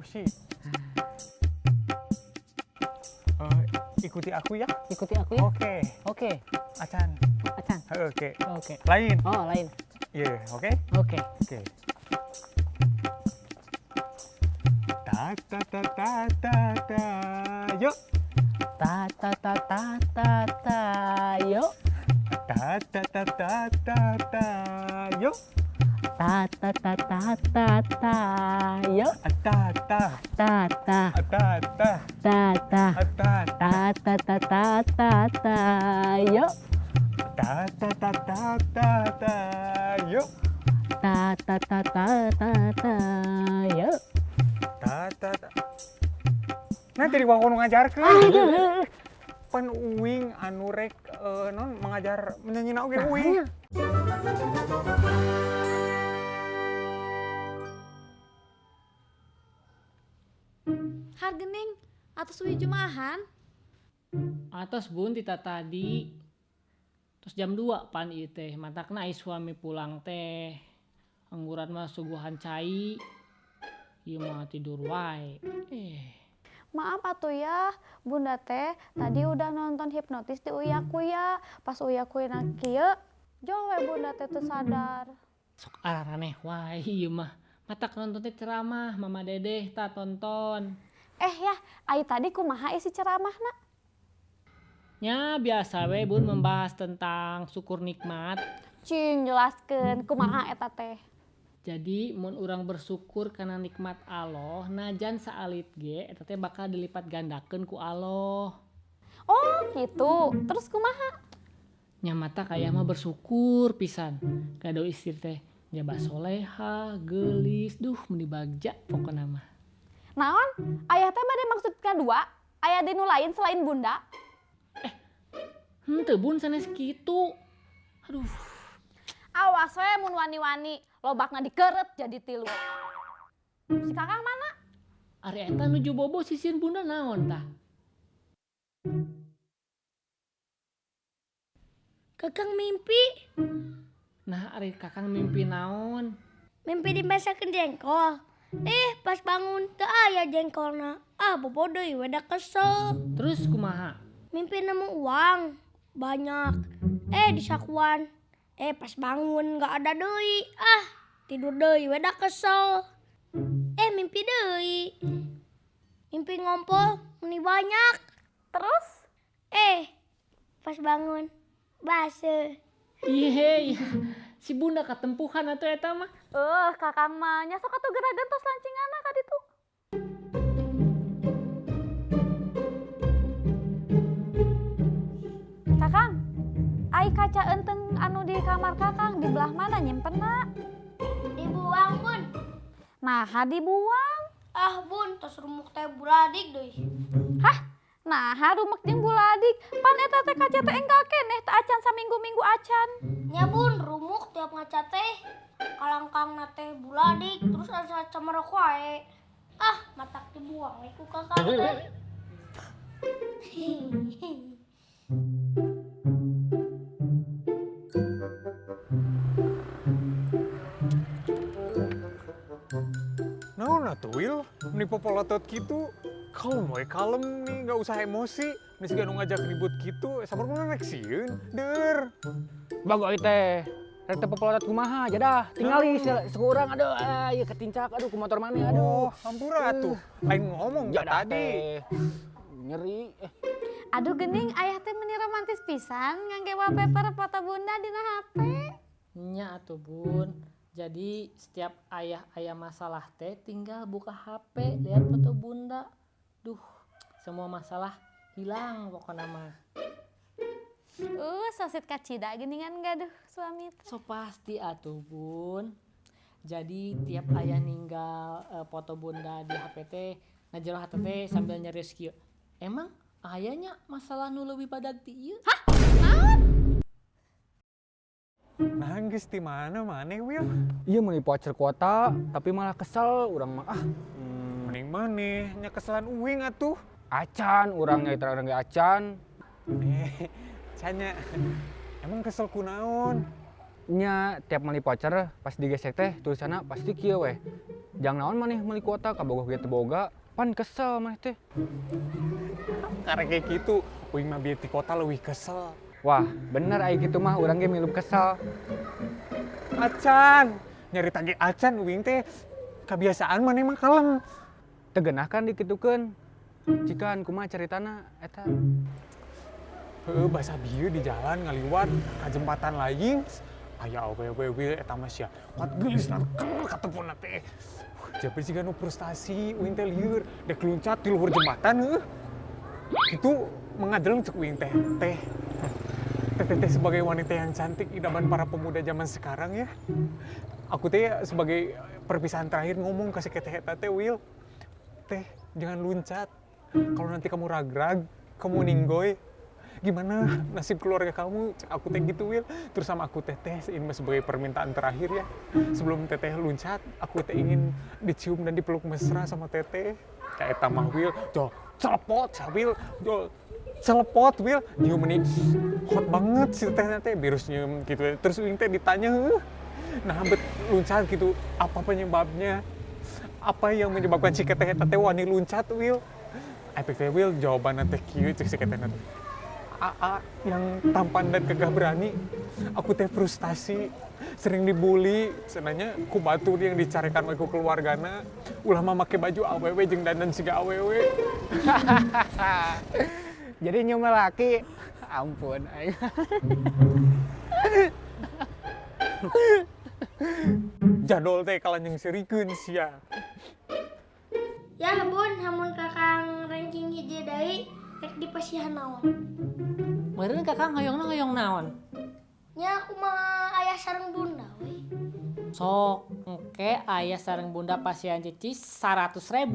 Usi. Ikuti aku ya. Ikuti aku ya. Oke. Oke. Acan. Acan. Oke. Oke. Lain. Oh, lain. Iya, yeah, oke. Oke. Oke. Ta ta ta ta ta ta. Yuk. Ta ta ta ta ta ta. Yuk. Ta ta ta ta ta ta. Yuk. Ta ta ta ta ta ta. Yuk. Ta ta. Ta ta. Ta ta. Ta ta. Ta ta ta ta ta ta ta. Yuk. Ta ta ta ta ta ta. Yuk. Ta ta ta ta ta ta. Yuk. Ta ta ta. Nah, jadi wakono ngajarkeun. Pan uing anu rek non mengajar menyanyina oge uing. Hargening atas uih jumaahan? Atas bun tita tadi. Terus jam 2 pan ieu teh matakna ai suami pulang teh. Angguran mah suguhan cai. Ieu mah tidur wae. Maaf atuh ya, bunda teh tadi udah nonton hipnotis di Uya Kuya. Pas Uya Kuya kieu, jauh we bunda teh teu sadar. Sok araneh wae ieu mah. Matak nonton teh ceramah Mama Dedeh ta tonton. Ya, ai tadi kumaha isi ceramahna? Nya biasa we bun membahas tentang syukur nikmat. Cing jelaskeun kumaha eta teh. Jadi mun urang bersyukur karena nikmat Allah, najan saalit ge eta teh bakal dilipat gandakeun ku Allah. Oh, gitu. Terus kumaha? Nya mata kaya mah bersyukur pisan. Gaduh istri teh jaba soleha, geulis, duh meni bagja pokona mah. Naon? Ayah teh bade maksud kadua? Aya deui nu lain selain bunda? Henteu bun sanes kitu. Aduh. Awas we mun wani-wani, lobakna dikeret jadi tilu. Si kakang mana? Ari eta nuju bobo sisieun bunda naon tah? Kakang mimpi. Nah, ari kakang mimpi naon? Mimpi dimasakeun jengkol. Pas bangun teu aya jengkolna. Ah, bobo deui we da kesel. Terus kumaha? Mimpi nemu uang banyak. Di sakuan. Pas bangun nggak ada deui. Ah, tidur deui we da kesel. Mimpi deui. Mimpi ngompol meni banyak. Terus? Pas bangun baseuh. Iya, si bunda katempuhan atuh eta mah. Kakang mah nya sok atuh geura gentos lancinganna ka ditu. Kakang, ai kaca enteng anu di kamar kakang di belah mana nyimpenna? Dibuang, Bun. Nah, dibuang. Ah, Bun, tos rumuk teh buladik deui. Hah? Nah, rumek jeung buladik. Pan eta teh kaca teh enggal keneh teh acan saminggu-minggu acan. Nya Bun, rumuk tiap ngaca teh. Kalangkangna teh buladik, terus asa cemerok wae. Ah, matak dibuang we ku kakang teh. Naon atuh Wil, meni popolotot kitu. Kalem we, kalem nih, nggak usah emosi. Nih siga nu ngajak ribut gitu, sabar mun rek sieun, deur. Bago teh, rek teh popolotot kumaha jadah, tingali sekurang aduh, ieu ketincak aduh ku motor maneh aduh. Oh, hampura atuh. Aing ngomong jadah tadi. Nyeri. Aduh gening ayah teh meni romantis pisan ngangge wallpaper foto bunda dina HP. Nya atuh Bun. Jadi setiap ayah-ayah masalah teh tinggal buka HP, lihat foto bunda. Duh, semua masalah hilang pokoknya mah. Sosit kacida geningan gaduh suami teh. So pasti atuh Bun. Jadi tiap ayah ninggal foto bunda di HP teh ngajero hate teh sambil nyarios kieu. Emang ayahnya masalah nu leuwih badag ti ieu? Hah? Naon? Nah, geus di mana maneh, Wil? Iya meuni voucher kuota, tapi malah kesel urang mah ah. Mending maneh nya keselan uing atuh. Acan urang nya urang ge acan. Canya. Emang kesel kunaon? Nya tiap meuli voucher pas digesek teh tulisanna pasti kieu weh. Jang naon maneh meuli kuota kabogoh ge teu boga, pan kesel maneh teh. Karek kayak gitu, uing mah bieu ti kota leuwih kesel. Wah, bener ai kitu mah urang ge milu kesel. Acan, nyari tagih acan uing teh kebiasaan maneh mah kalem. Teu geunah kan dikitukeun. Cikan kumaha caritana eta? Heuh, basa bieu di jalan ngaliwat ka jembatan lain. Aya awewe we eta mah sia. Kuat geulis na keur katepona teh. Jabe jiga nu frustasi uing teh lieur, dek luncat di luhur jembatan heuh. Itu mengadeleng cek uing teh. Teh. Teh teh sebagai wanita yang cantik idaman para pemuda zaman sekarang ya. Aku teh sebagai perpisahan terakhir ngomong ke si teteh eta teh Wil. Teh, jangan luncat. Kalau nanti kamu ragrag, kamu ninggoy, gimana nasib keluarga kamu? Cek aku teh gitu Wil. Terus sama aku teteh ini sebagai permintaan terakhir ya. Sebelum teteh luncat, aku teh ingin dicium dan dipeluk mesra sama teteh. Kayak eta mah Wil, jol celepot Wil, jol celepot Wil. Nyium ini hot banget si teteh teh, virus nyium gitu. Terus uing teh ditanya, nah bet luncat gitu, apa penyebabnya? Apa yang menyebabkan si teteh teh wani luncat Wil? Efek teh Wil jawabanna teh kieu cek si teteh teh. AA yang tampan dan gagah berani, aku teh frustasi, sering dibully, senanya ku batur yang dicarekan we ku keluargana, ulah mah make baju awewe jeung dandan siga awewe. Jadi nyium laki, ampun aing. Jadol teh kalah jeung seurikeun sia. Ya bun, hamun kakang ranking hiji deui rek dipasihan naon? Meureun kakang hoyongna hoyong naon? Nya aku mah ayah sareng bunda we. Sok, engke ayah sareng bunda pasihan cici 100.000.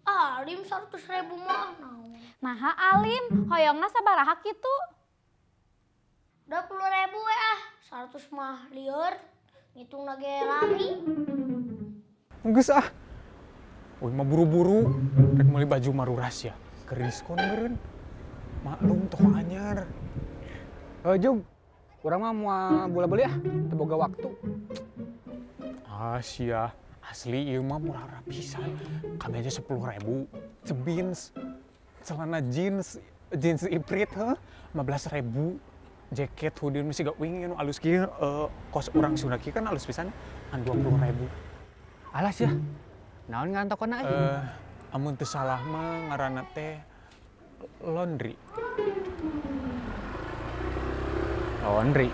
Alim 100.000 mah naon? Naha alim, hoyongna sabaraha kitu? 20.000 we ah, 100 mah lieur, ngitungna ge lami. Geus ah. Uing mah buru-buru rek meuli baju maruras ya. Keur diskon meureun. Maklum toko anyar. Heuh Jug, urang mah moal bola-beli ah, teu boga waktu. Ah sia, asli ieu mah murah pisan. Kami aja 10.000. Cebins, celana jeans, jeans iprit heuh, 15.000. Jaket hoodie nu siga uing nu alus kieu, kos urang Sunda kieu kan alus pisan, ngan 20.000. Alas ya. Naon ngaran tokona euy? Amun teu salah mah ngaranna teh laundry. Laundry.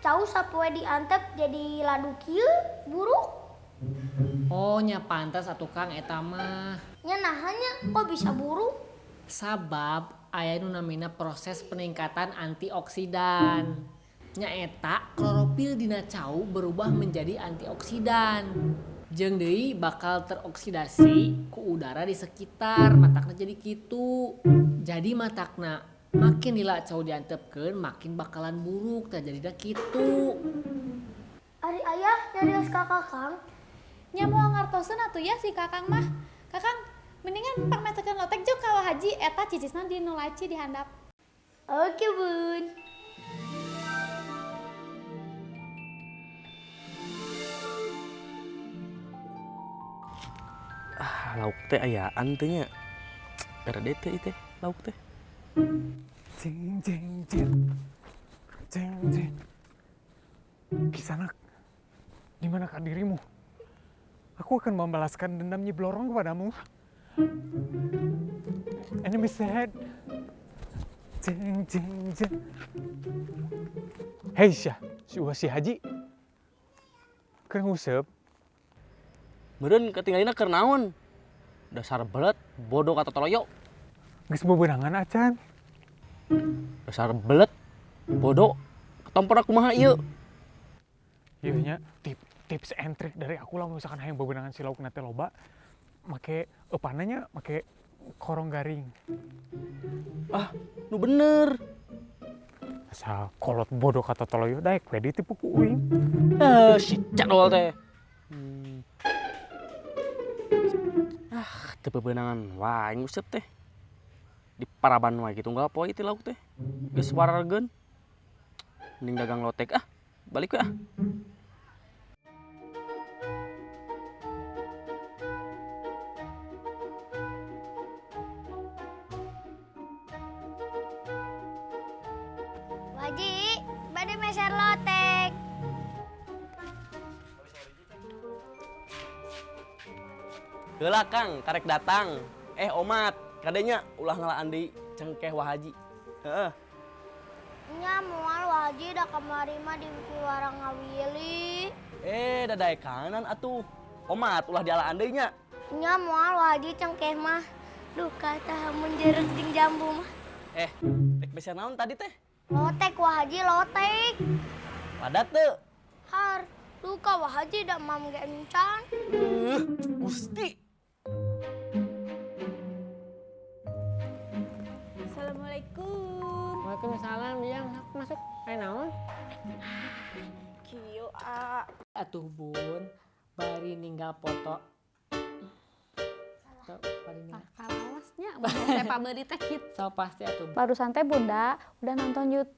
Cau sapoe diantep jadi ladu kieu buruk. Oh nya pantas atuh Kang eta mah. Nya nahanya kok bisa buruk? Sabab aya nu namina proses peningkatan antioksidan. Nya eta klorofil dina cau berubah menjadi antioksidan. Jeung deui bakal teroksidasi ku udara di sekitar, matakna jadi kitu. Jadi matakna makin lila cau diantepkeun makin bakalan buruk tah jadina kitu. Ari ayah nyarios ka kakang. Nya moal ngartoseun atuh ya si kakang mah. Kakang mendingan pangmesekeun lotek jeung ka Wa Haji eta cicisna di nu laci di handap. Oke bun. Ah, lauk teh ayaan teh nya. RD teh teh lauk teh. Jeng jeng jeng. Jeng jeng. Kisanak, di manakah dirimu? Aku akan membalaskan dendam Nyi Blorong kepadamu. Enemy said. Jeng jeng jeng. Hei Syah, si Uwa si Haji. Keur nguseup. Meureun katinggalina keur naon? Dasar belet, bodoh kata toloyo. Geus bebenangan acan. Dasar belet, Bodoh. Ketompor aku kumaha ieu? Ieu nya tips and trick dari aku lah misalkan hayang bebenangan si lauk na teh loba make eupananya make korong garing. Ah, nu bener. Asa kolot bodoh kata toloyo daek we ditipu ku uing. Eh, si cadol teh. Ah, teu bebenangan wae nguseup teh. Di paraban wae kitu unggal poe teh lauk teh. Geus warargeun. Mending dagang lotek ah. Balik we ah. Waji, bade meser lotek. Heula Kang, karek datang. Eh omat, kadenya ulah ngalaan deui cengkeh Wa Haji. Heeh. Nya moal Waji da kamari mah di warang ngawili. Eh, dadaek kanan atuh. Omat ulah dialaan deui nya. Nya moal Waji cengkeh mah. Duka tah mun jeruk jeung jambu mah. Eh, rek meser naon tadi teh? Lotek Waji lotek. Padat teu? Har, duka Waji da mam ge encan. Gusti. Assalamualaikum. Waalaikumsalam, yang masuk. Aya naon? Kieu a. Atuh Bun, bari ninggal foto. Tuh, bari ninggal. Kalawasnya, mun pabeulit teh kitu. So pasti atuh. Barusan teh Bunda udah nonton YouTube.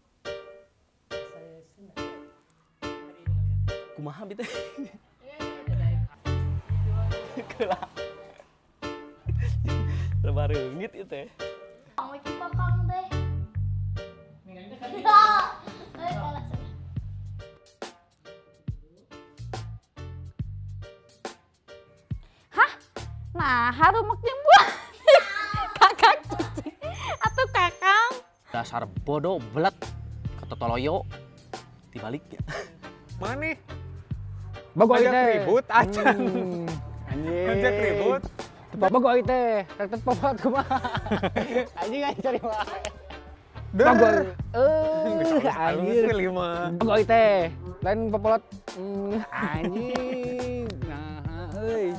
Kumaha bi teh? Keula. Lebar reungit ieu teh. Ang kakang teh. Hah? Nah, harumek jeung buah. Kakak cicing atau kakang. Dasar bodoh belet kata toloyo dibaliknya. Maneh Bago ngajak teh. ribut acan. Anjing. Ngajak ribut. Teu bago aing teh. Rek teu popot kumaha. Anjing aing cari wae. Bago. Eh, anjir. Lima. Bago aing teh. Lain popolot. Anjing. Nah, euy.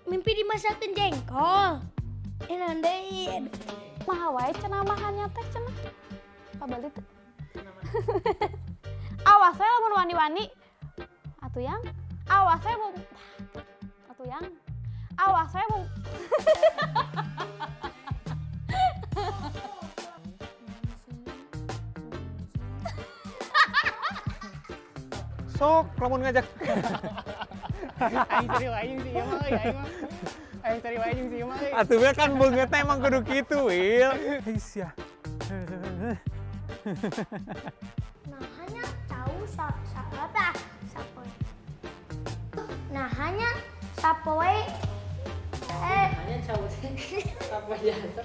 Mimpi dimasakin jengkol. Eh naon deui. Maha wae cenah mahannya teh cenah. Pabeulit teh. Awas we lamun wani-wani. Atuh yang. Awas we mun. Atuh yang. Awas we mun. Sok lamun ngajak. Aing cari wae jeung si ieu mah euy, aing mah. Aing cari wae jeung si ieu mah euy. Atuh we kan beungeutna emang kudu kitu, Wil. Hei sia. Nah, hanya tahu sa sa apa sapoe. Nah, hanya sapoe. Eh, Hanya cau teh. Apa jasa?